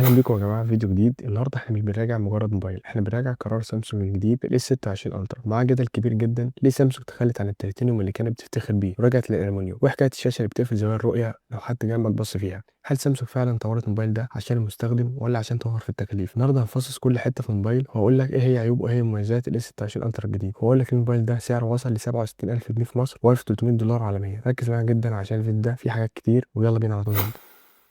اهلا بيكم يا جماعة في فيديو جديد. النهارده احنا مش بنراجع مجرد موبايل، احنا بنراجع قرار سامسونج الجديد ال S 26 Ultra. مع جدل كبير جدا، ليه سامسونج تخلت عن التيتانيوم اللي كانت بتفتخر بيه ورجعت للالومنيوم، وحكاية الشاشة اللي بتقفل زوايا الرؤية لو حد جنبك بص فيها. هل سامسونج فعلا طورت الموبايل ده عشان المستخدم ولا عشان توفر في التكاليف؟ النهارده هنفصص كل حتة في الموبايل وهقول لك ايه هي عيوب وايه هي مميزات ال S 26 Ultra الجديد، وهقول لك الموبايل ده سعره وصل ل 67000 جنيه في مصر و1300 دولار عالميا. ركز معايا جدا عشان الفيديو ده فيه حاجات كتير، ويلا بينا على طول نبدا.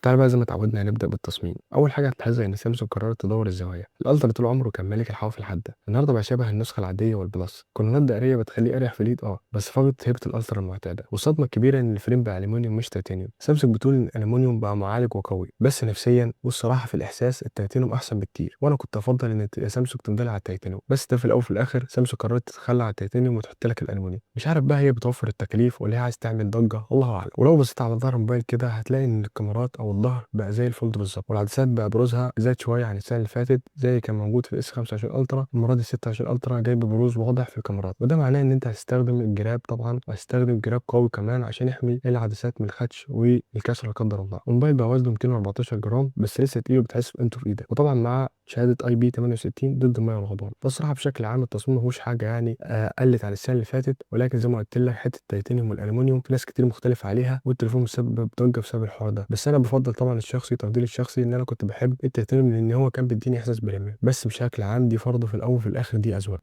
تعالى بقى زي ما اتعودنا هنبدأ بالتصميم. أول حاجة هتلاحظها إن سامسونج قررت تدور الزوايا. ال Ultra طول عمره كان ملك الحواف الحادة، النهارده بقى شبه النسخة العادية وال Plus. كورنرات دائرية بتخليه أريح في الإيد، بس فقدت هيبة ال Ultra المعتادة. والصدمة الكبيرة إن ال frame بقى ألمونيوم مش تيتانيوم. سامسونج بتقول إن الألمونيوم بقى معالج وقوي، بس نفسيا والصراحة في الإحساس التيتانيوم أحسن بكتير، وأنا كنت أفضل إن سامسونج تفضل على التيتانيوم. بس ده في الأول وفي الآخر سامسونج قررت تتخلى على التيتانيوم وتحط لك الألمونيوم. مش عارف بقى هي بتوفر التكاليف ولا هي عايز تعمل ضجة، الله أعلم. ولو بصيت على ظهر الموبايل كده هتلاقي إن الكاميرات أو الظهر بقى زي ال Fold بالظبط، والعدسات بقى بروزها زاد شوية عن السنة اللي فاتت زي كان موجود في ال S 25 Ultra. المرة دي 26 Ultra جاي ببروز واضح في الكاميرات، وده معناه ان انت هتستخدم الجراب طبعا، وهتستخدم جراب قوي كمان عشان يحمي العدسات من الخدش والكسر لا قدر الله. الموبايل بقى وزنه 214 جرام بس لسه تقيل وبتحس بقيمته في ايدك، وطبعا مع شهادة IP 68 ضد المية والغبار. بس بشكل عام التصميم ما فيهوش حاجة يعني قلت عن السنة اللي فاتت، ولكن زي ما قلت لك حتة التيتانيوم والالومنيوم في ناس كتير مختلف عليها، والتليفون مسبب ضجه بسبب الحوار ده. بس انا بفضل طبعا الشخصي، تفضيلي الشخصي ان انا كنت بحب التيتانيوم لان هو كان بيديني احساس premium. بس بشكل عام دي فرضه في الاول وفي الاخر دي اذواق.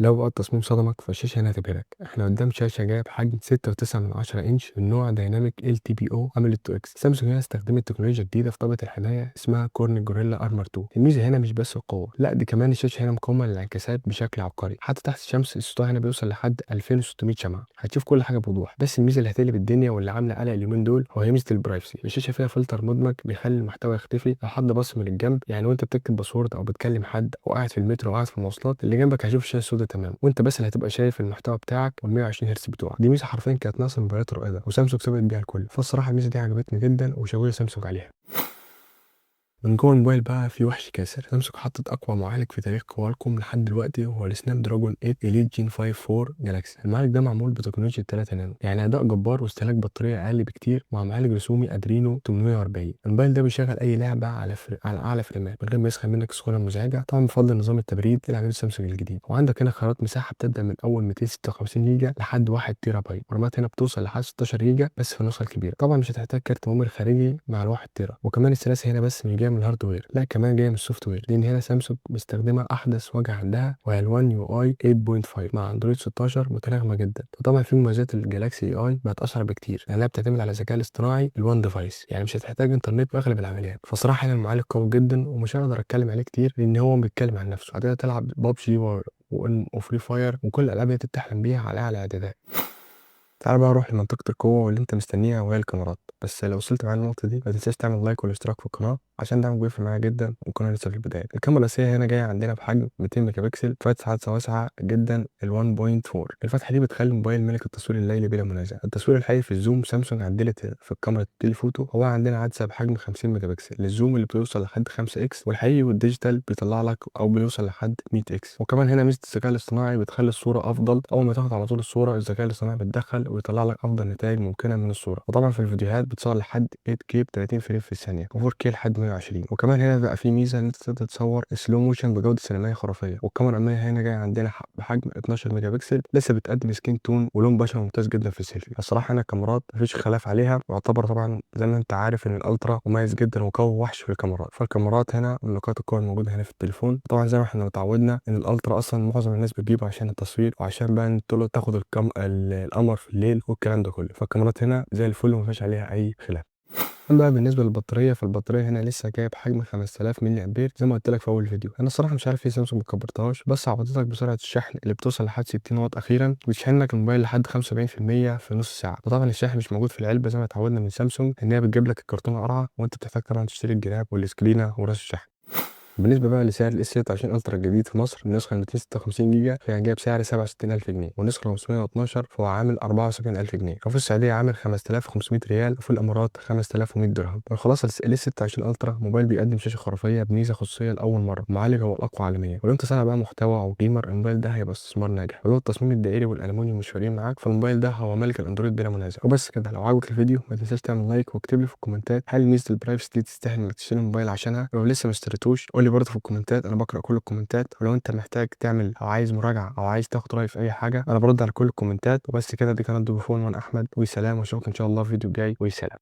لو بقى التصميم صدمك فالشاشة هنا هتبهرك. احنا قدام شاشة جاية بحجم 6.9 انش من نوع دايناميك ال تي بي او AMOLED 2X. سامسونج هنا استخدمت تكنولوجيا جديدة في طبقة الحماية اسمها Corning Gorilla Armor 2. الميزة هنا مش بس القوة، لا دي كمان الشاشة هنا مقاومة للانعكاسات بشكل عبقري، حتى تحت الشمس السطوع هنا بيوصل لحد 2600 شمعة، هتشوف كل حاجة بوضوح. بس الميزة اللي هتقلب الدنيا واللي عاملة قلق اليومين دول هو ميزة ال privacy. الشاشة فيها فلتر مدمج بيخلي المحتوى يختفي لو حد بص من الجنب، يعني وانت بتكتب password او بتكلم حد او قاعد في المترو او قاعد في المواصلات اللي جنبك هيشوف الشاشة السوداء تمام، وانت بس اللي هتبقى شايف المحتوى بتاعك وال 120 هرتز بتوعك. دي ميزة حرفيا كانت ناقصه الموبايلات الرائدة، وسامسونج سبقت بيها الكل. فالصراحه الميزة دي عجبتني جدا وشاور سامسونج عليها. من جوه الموبايل بقى في وحش كاسر. سامسونج حطت اقوى معالج في تاريخ كوالكوم لحد دلوقتي، وهو ال Snapdragon 8 Elite Gen 5 4 Galaxy. المعالج ده معمول بتكنولوجيا 3 نانو، يعني اداء جبار واستهلاك بطارية اقل بكتير، مع معالج رسومي Adreno 840. الموبايل ده بيشغل اي لعبه على اعلى فريمات من غير ما يسخن منك سخونة مزعجة، طبعا بفضل نظام التبريد اللي عامله سامسونج الجديد. وعندك هنا خيارات مساحة بتبدا من اول 256 جيجا لحد 1 تيرا بايت، ورامات هنا بتوصل لحد 16 جيجا بس في النسخة الكبيرة. طبعا مش هتحتاج كارت memory خارجي مع ال 1 تيرا. وكمان السلاسة هنا بس مش جاية من ال hardware، لا كمان جاية من ال software، لان هنا سامسونج مستخدمة احدث واجهه عندها وهي ال One UI 8.5 مع اندرويد 16 متناغمه جدا. وطبعا في مميزات ال Galaxy AI بقت اسرع بكتير لانها بتعتمد على الذكاء الاصطناعي ال one device، يعني مش هتحتاج انترنت في اغلب العمليات. فصراحة هنا المعالج قوي جدا ومش هقدر اتكلم عليه كتير لان هو بيتكلم عن نفسه. هتقدر تلعب PUBG و Free Fire وكل الالعاب اللي انت بتحلم بيها على اعلى اعدادات. تعال بقى نروح لمنطقة القوة واللي انت مستنيها وهي الكاميرات. بس لو وصلت معايا للنقطة دي ما تنساش تعمل like والاشتراك في القناة عشان دعمك بيفرق معايا جدا والقناة لسه في البداية. الكاميرا الأساسية هنا جاية عندنا بحجم 200 ميجا بكسل، فتحة عدسة واسعة جدا ال 1.4. الفتحة دي بتخلي الموبايل ملك التصوير الليلي بلا منازع. التصوير الحقيقي في ال zoom سامسونج عدلت في الكاميرا ال telephoto، هو عندنا عدسة بحجم 50 ميجا بكسل لل zoom اللي بتوصل لحد 5 X، والحقيقي وال digital بيطلع لك او بيوصل لحد 100 X. وكمان هنا ميزة الذكاء الاصطناعي بتخلي الصورة أفضل، أول ما تاخد على طول الصورة الذكاء الاصطناعي بيتدخل ويطلع لك افضل نتائج ممكنة من الصورة. وطبعا في الفيديوهات بتصور لحد 8K ب 30 frame في الثانية و4K لحد 120. وكمان هنا بقى في ميزة ان انت تقدر تصور slow motion بجوده سينمائية خرافية. والكاميرا الامامية هنا جاية عندنا بحجم 12 ميجا بكسل، لسه بتقدم skin tone ولون بشره ممتاز جدا في السيلفي. الصراحة هنا الكاميرات مفيش خلاف عليها، ويعتبر طبعا زي ما انت عارف ان ال Ultra مميز جدا وقوي وحش في الكاميرات. فالكاميرات هنا من نقاط القوة الموجودة هنا في التليفون. طبعا زي ما احنا اتعودنا ان ال Ultra اصلا معظم الناس بتجيبه عشان التصوير وعشان بقى ان تاخد القمر في الليل والكلام ده كله. فالكاميرات هنا زي الفل وما فيش عليها اي خلاف. اما بقى بالنسبة للبطاريه، فالبطاريه هنا لسه جاية بحجم 5000 ملي امبير زي ما قلت لك في اول الفيديو. انا الصراحة مش عارف ليه سامسونج ما كبرتهاش، بس عوضتك بسرعة الشحن اللي بتوصل لحد 60 واط اخيرا، وتشحن لك الموبايل لحد 75% في نص ساعة. وطبعا الشاحن مش موجود في العلبة زي ما اتعودنا من سامسونج ان هي بتجيب لك الكرتونه قرعه، وانت بتحتاج طبعا تشتري الجراب والسكرينه وراس الشحن. بالنسبة بقى لسعر ال S26 Ultra الجديد في مصر، النسخة 256 جيجا فهي جاية بسعر 67000 جنيه، والنسخة 512 فهو عامل 74000 جنيه، وفي السعودية عامل 5500 ريال، وفي الامارات 5100 درهم. والخلاصة ال S26 Ultra موبايل بيقدم شاشة خرافية بميزه خصوصية لاول مرة، معالج هو الاقوى عالميا، ولو انت صانع بقى محتوى او gamer الموبايل ده هيبقى استثمار ناجح، ولو التصميم الدائري والالومنيوم مش فارقين معاك فالموبايل ده هو ملك الاندرويد بلا منازع. وبس كده، لو عجبك الفيديو ما تنساش تعمل like، واكتب لي في الكومنتات هل ميزة ال privacy دي تستاهل انك تشتري الموبايل عشانها؟ لو لسه ما اشتريتوش قول لي برضه في الكومنتات، انا بقرا كل الكومنتات. ولو انت محتاج تعمل او عايز مراجعه او عايز تاخد راي في اي حاجة انا برد على كل الكومنتات. وبس كده، دي قناة دوبيفون وانا احمد، وسلام، واشوفك ان شاء الله في فيديو جاي، وسلام.